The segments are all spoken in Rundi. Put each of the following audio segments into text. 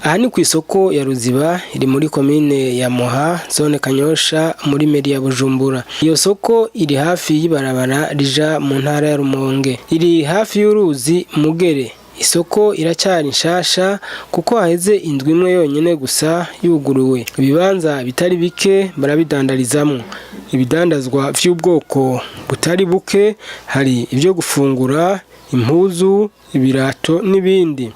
Aha ni ku isoko ya Ruziba iri muri komine ya Muha, zone Kanyosha, muri meri ya Bujumbura. Iyo soko iri hafi y'ibarabara rija mu ntara ya Rumonge, iri hafi y'uruzi Mugere. Isoko iracyari nshasha kuko haheze indwi imwe yonyene gusa yuguruwe. Ibibanza bitari bike barabidandarizamwo ibidandazwa vy'ubwoko butari buke, hari ivyo gufungura, impuzu, ibirato n'ibindi.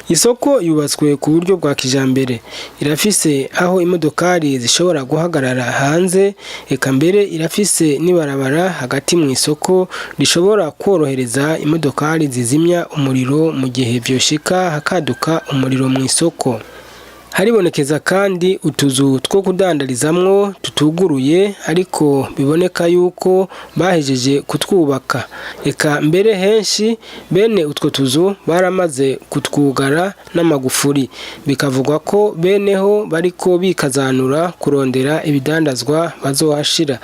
Isoko yubatswe ku buryo bwa kijambere, irafise aho imodokari zishobora guhagarara hanze, eka mbere irafise n'ibarabara hagati mu isoko rishobora kworohereza imodokari zizimya umuriro mu gihe vyoshika hakaduka umuriro mu isoko. Haribonekeza kandi utuzu two kudandarizamwo tutuguruye, ariko biboneka yuko bahejeje kutwubaka. Eka mbere henshi bene utwo tuzu baramaze kutwugara n'amagufuri, bikavugwa ko beneho bariko bikazanura kurondera ibidandazwa bazohashira.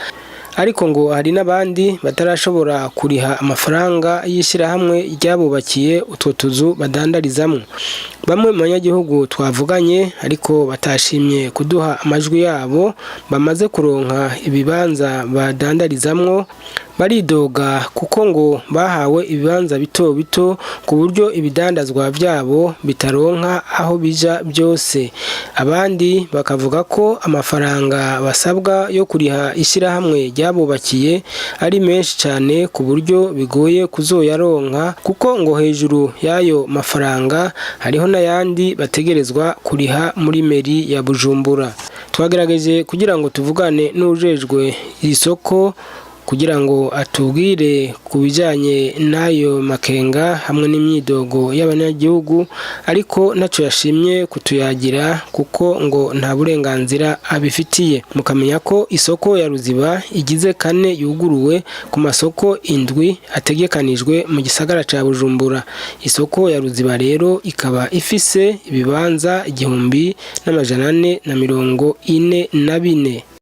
Ariko ngo hari n'abandi batarashobora kuriha amafaranga y'ishirahamwe ryabubakiye utwo tuzu badandarizamwo. Bamwe mu banyagihugu twavuganye ariko batashimye kuduha amajwi yabo, bamaze kuronka ibibanza badandarizamwo, baridoga kuko ngo bahawe ibibanza bito bito ku buryo ibidandazwa vyabo bitaronka aho bija byose. Abandi bakavuga ko amafaranga basabwa yo kuriha ishirahamwe ryabubakiye ari menshi cyane ku buryo bigoye kuzoyaronka, kuko ngo hejuru y'ayo mafaranga hariho n'ayandi bategerezwa kuriha muri meri ya Bujumbura. Twagerageje kugira ngo tuvugane n'uwujejwe isoko kugira ngo atubwire ku bijyanye n'ayo makenga hamwe n'imyidogo y'abanyagihugu, ariko ntacyo yashimye kutuyagira kuko ngo nta burenganzira abifitiye. Mukamenya ko isoko ya Ruziba igize kane yuguruwe ku masoko indwi ategekanijwe mu gisagara ca Bujumbura. Isoko ya Ruziba rero ikaba ifise ibibanza 1444.